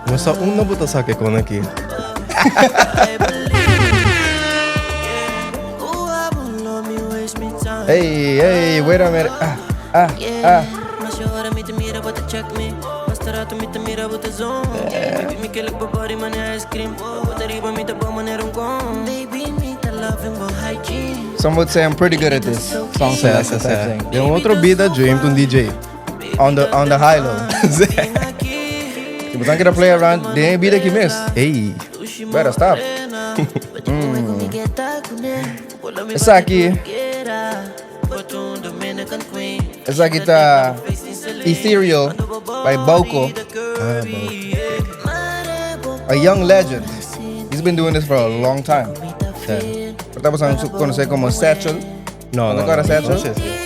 No sa unda bo ta saka e kon aki. Hey, hey, wait a minute. Ah, ah, ah. Some would say I'm pretty good at this. Song selection type thing. Den otro bida, James un DJ. On the high low. Si bo kere play around, den bida aki mes. Hey. Better stop. Esaki. Esaki ta Ethereal by Boko. Ah, Boko. A young legend. He's been doing this for a long time. Si. Bo tabata konosé komo Satchel. No, No no, kòrda no, Satchel? No, si.